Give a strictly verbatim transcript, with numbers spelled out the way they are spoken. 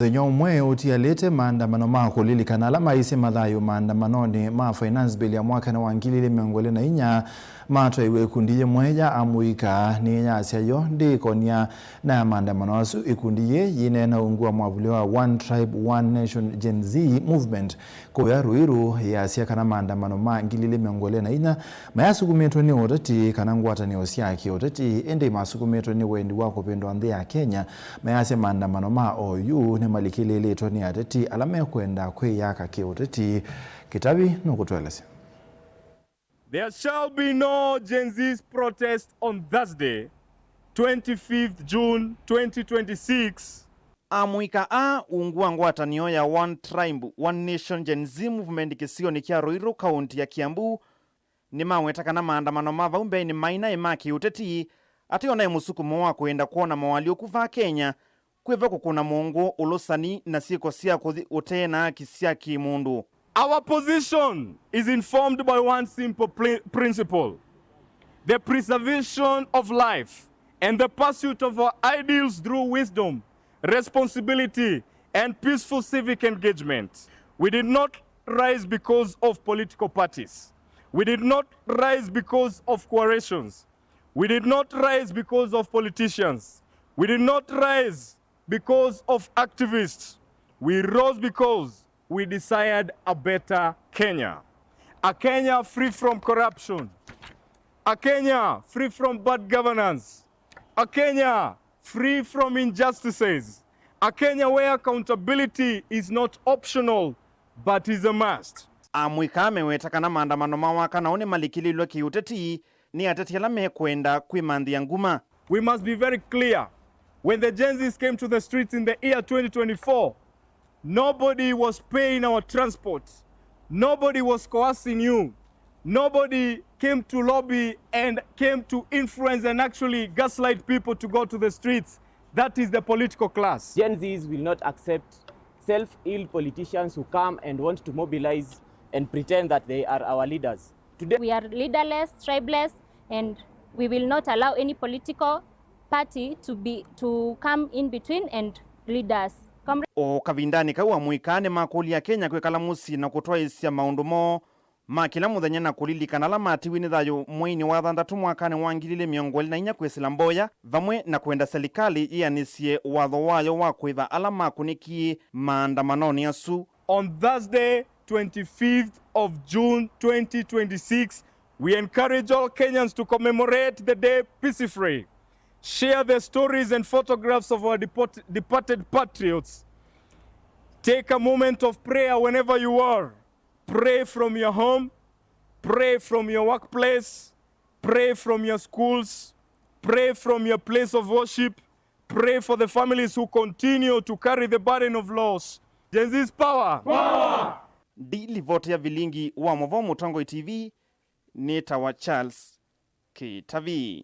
Mũthenya ũmwe ũtialĩte, maandamano ma kũlilikana ala maisye mathayũ maandamanonĩ ma Finance Bill ya mwaka wa ngili ilĩ mĩongo ĩlĩ na inya matwaiwe ikundi yĩmwe ya amũika nĩyasya yo ndĩĩkonia na maandamano asu. Ikundi yĩĩ yĩneena ungu wa mwavuli wa One Tribe, One Nation Gen Z Movement kũya Ruiru yasya kana maandamano ma ngili ilĩ mĩongo ĩlĩ na inya mayasukumĩtwe nĩ ũteti kana ngwatanĩo sya kĩũteti, ĩndĩ masukumĩtwe nĩ wendi wa kũvĩndũa nthĩ ya Kenya. Mayasya maandamano ma oyu nĩmalikĩlĩĩlĩtwe nĩ ateti ala mekwenda kwĩyaka kĩũteti. Kĩtavi nũkũtũelesya. There shall be no Gen Z's protest on Thursday, twenty-fifth June twenty twenty-six. Amũika aa ungu wa ngwatanĩo ya One Tribe, One Nation Gen Z Movement kĩsionĩ kya Ruiru, kaunti ya Kiambu, nĩmaweta kana maandamano ma vau mbeenĩ mainaĩ ma kĩũteti, atĩ o naĩ mũsukumo wa kwenda kwona moalyũku vaa Kenya, kwĩva kũkũna mũngũ, ũlũsani, na syĩko sya kũthi ũtee na haki sya kĩ-mũndũ. Our position is informed by one simple pri-, principle: the preservation of life and the pursuit of our ideals through wisdom, responsibility, and peaceful civic engagement. We did not rise because of political parties. We did not rise because of coalitions. We did not rise because of politicians. We did not rise because of activists. We rose because we desired a better Kenya. A Kenya free from corruption. A Kenya free from bad governance. A Kenya free from injustices. A Kenya where accountability is not optional but is a must. Amũika meweta kana maandamano ma wakana ũũ nĩmalikĩlĩlwe kĩũteti nĩ ateti ala mekwenda kwĩmanthĩa nguma. We must be very clear. When the Gen Zs came to the streets in the year twenty twenty-four, nobody was paying our transport. Nobody was coercing you. Nobody came to lobby and came to influence and actually gaslight people to go to the streets. That is the political class. Gen Zs will not accept self-willed politicians who come and want to mobilize and pretend that they are our leaders. Today, we are leaderless, tribeless, and we will not allow any political party to be, to come in between and lead us. Comrade. O kavindanĩ kau, amũika nĩmakũlya Akenya kwĩkala mũsyĩ na kũtwaĩsya maũndũ moo ma kĩla mũthenya na kũlilikana ala matiwe nĩ thayũ mweinĩ wa thanthatũ mwakanĩ wa ngili ilĩ mĩongo ĩlĩ na inya kwĩsĩla mboya, vamwe na kwenda selikalĩ yĩanĩsye watho wayo wa kũĩva ala makũnĩkie maandamanonĩ asu. On Thursday, twenty-fifth of June twenty twenty-six, we encourage all Kenyans to commemorate the day peacefully. Share the stories and photographs of our deport-, departed patriots. Take a moment of prayer whenever you are. Pray from your home. Pray from your workplace. Pray from your schools. Pray from your place of worship. Pray for the families who continue to carry the burden of loss. Gen Z's power! Power! Ndi livoti ya vilingi wa mũvoo Mũtongoi T V, nĩtawa Charles Kĩtavi.